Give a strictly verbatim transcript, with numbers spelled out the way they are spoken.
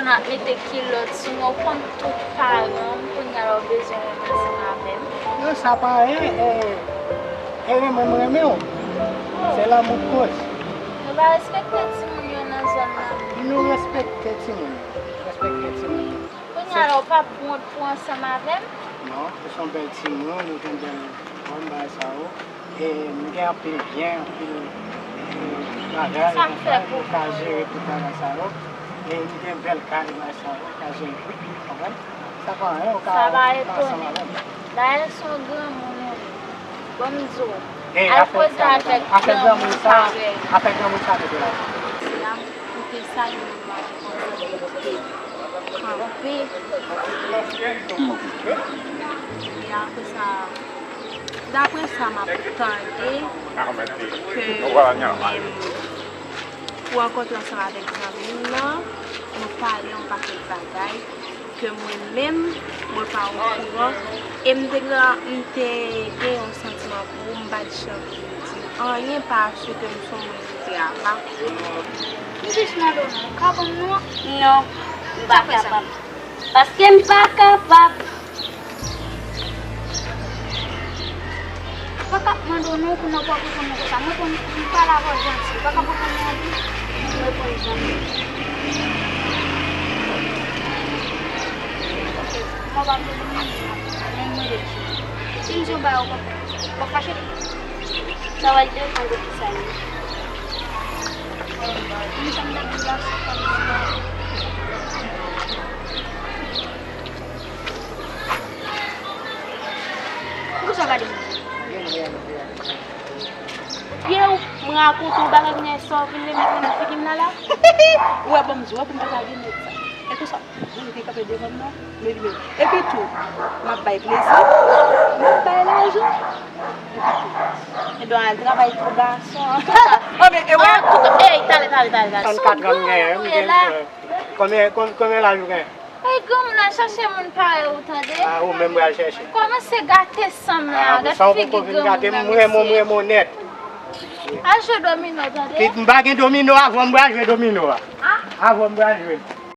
Ap mete kilòt sou mwen, ou konn tout paran m, kounye a la ou bezwen renmen ansanm avè m. Non, sa pa anyen, e, e renmen m renmen w. Se lanmou k koz. Nou pa respekte timoun yo nan zòn nan. Nou respekte timoun yo. Respekte timoun yo. Kounye a la ou pa p wont pou ansanm avè m? Non, ou se yon bèl timoun, ou gen bèl fòm, bagay sa yo. E m gen anpil byen, anpil, e, bagay, ou ka jere tout bagay sa yo. E m gen bèl kay, bagay sa yo, ou ka jere tout, ou konprann? Sa pa anyen, ou ka, ou ka ansanm avè m. Dayè se yon granmoun ou ye. Bon, m di w, al koze avèk granmoun parèy. Afè granmoun sa mete la. Se la m koute sa, li menm m ap poze m koute kanpe. E apre sa, daprè sa m ap tande, ke ou menm ou rankontre ansanm avèk zanmi m nan, nou pale yon pakèt bagay ke mwen menm, mwen pa okouran, e m te gra-, m te gen yon santiman pou ou, m pa t janm di anyen paske m se yon moun ki te apa. M jis mande w non, ou ka ban m non an? Non, m pa kapab. Paske m pa kapab. Ou pa ka mande w non pou nan pa reponn mwen konsa. Mwen konn, m pale avè w janti. Ou pa ka reponn mwen anpil. Mwen reponn janti. Ok, mwen pa vle pou mwen, men mwen rete. Si m di yon bagay ou pa, ou pa fache? Sa w al defann de kisa li? Mwen sa m t ap di la, se pa Poukisa w gade m? Pye w, m rakonte w bagay, kounye a sa w vin remèt nan figi m nan la. Ou wè, ban m di w, wè pou m te ka remèt sa. E konsa, moun ki kanpe devan m nan, men li menm. Epi tou, m ap bay plezi, m ap bay lajan. Epi tou, ebyen, al travay tou, gason. Anben, e wè. Ey, tale, tale, tale, tale. Trannkat an m genyen, m gen, euh, konbyen, kon-, konbyen laj ou genyen? Ey, granmoun, al chache moun parèy ou, tande? A, ou menm pral chèche. Kòmanse gate san m la, gad figi granmoun nan, mesye. M renmen w, m renmen w nèt. Al jwe domino, tande? Kit, m pa gen domino, avè w m pral jwe domino a. A? Avè w m pral jwe.